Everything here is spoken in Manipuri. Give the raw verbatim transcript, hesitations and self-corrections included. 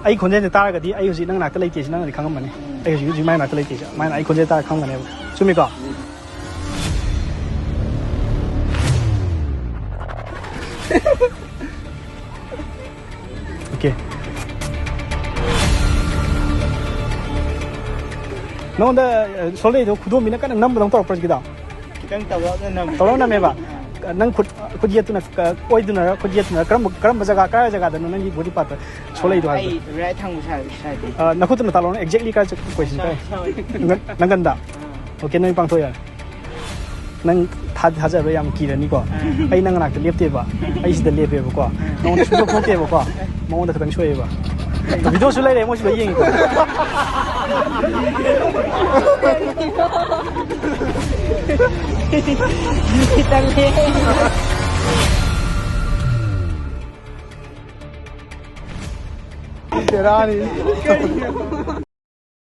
ꯑꯩ ꯈꯣꯟꯖꯦꯜꯁꯦ ꯇꯥꯔꯒꯗꯤ ꯑꯩ ꯍꯧꯖꯤꯛ ꯅꯪ ꯅꯥꯛꯇ ꯂꯩꯇꯦꯁꯤ ꯅꯪꯅꯗꯤ ꯈꯪꯉꯝꯃꯅꯤ꯫ ꯑꯩ ꯍꯧꯖꯤꯛ ꯍꯧꯖꯤꯛ ꯃꯥꯏ ꯅꯥꯛꯇ ꯂꯩꯇꯦꯁꯤ ꯃꯥꯏꯅ ꯑꯩ ꯈꯣꯟꯖꯦꯜ ꯇꯥꯔꯒ ꯈꯪꯉꯝꯃꯅꯦꯕ꯫ ꯆꯨꯝꯃꯤꯀꯣ? ꯑꯣꯀꯦ꯫ ꯅꯉꯣꯟꯗ ꯁꯣꯂꯩꯗꯣ ꯈꯨꯗꯣꯝꯕꯤꯅ ꯀꯟꯅ ꯅꯝꯕꯗꯧ ꯇꯧꯔꯛꯄ꯭ꯔꯁꯤꯗ? ꯈꯤꯇꯪ ꯇꯧꯔꯛꯅ ꯅꯝꯃꯤ꯫ ꯇꯧꯔꯛꯅꯃꯦꯕ? ꯅꯪ ꯈꯨꯠ ꯈꯨꯠ ꯌꯦꯠꯇꯨꯅ ꯑꯣꯏꯗꯨꯅꯔ ꯈꯨꯠ ꯌꯦꯠꯇꯨꯅꯔ ꯀꯔꯝꯕ ꯀꯔꯝꯕ ꯖꯒꯥ ꯀꯔꯥꯏ ꯖꯒꯥꯗꯅꯣ ꯅꯪꯒꯤ ꯕꯣꯗꯤ ꯄꯥꯔꯠꯇ ꯁꯣꯂꯩꯗꯣ ꯍꯥꯏꯕꯗꯣ? ꯑꯩ ꯔꯥꯏꯠ ꯊꯥꯡꯕ ꯁꯥꯏ ꯁꯥꯏꯗ꯫ ꯅꯈꯨꯠꯇꯨꯅ ꯇꯥꯂꯣꯅ ꯑꯦꯛꯖꯦꯛꯂꯤ ꯀꯥꯏ ꯆꯠꯄ ꯄꯣꯖꯤꯁꯟ ꯀꯥꯏ? ꯅꯪꯒꯟꯗ? ꯑꯣꯀꯦ, ꯅꯪ ꯄꯥꯡꯊꯣꯛ ꯌꯥꯔꯦ꯫ ꯅꯪ ꯊꯥ- ꯊꯥꯖꯕ ꯌꯥꯝ ꯀꯤꯔꯅꯤꯀꯣ꯫ ꯑꯩ ꯅꯪ ꯅꯥꯛꯇ ꯂꯦꯞꯇꯦꯕ꯫ ꯑꯩ ꯁꯤꯗ ꯂꯦꯞꯄꯦꯕꯀꯣ꯫ ꯅꯉꯣꯟꯗ ꯁꯨꯡꯊꯣꯛ ꯊꯣꯛꯇꯦꯕꯀꯣ꯫ ꯃꯉꯣꯟꯗ ꯈꯤꯇꯪ ꯁꯣꯛꯑꯦꯕ꯫ ꯚꯤꯗꯤꯑꯣꯁꯨ ꯂꯩꯔꯦ ꯃꯣꯏꯁꯨ ꯂꯣꯏ ꯌꯦꯡꯉꯤꯀꯣ꯫ ꯕꯦꯔꯥꯅꯤ꯫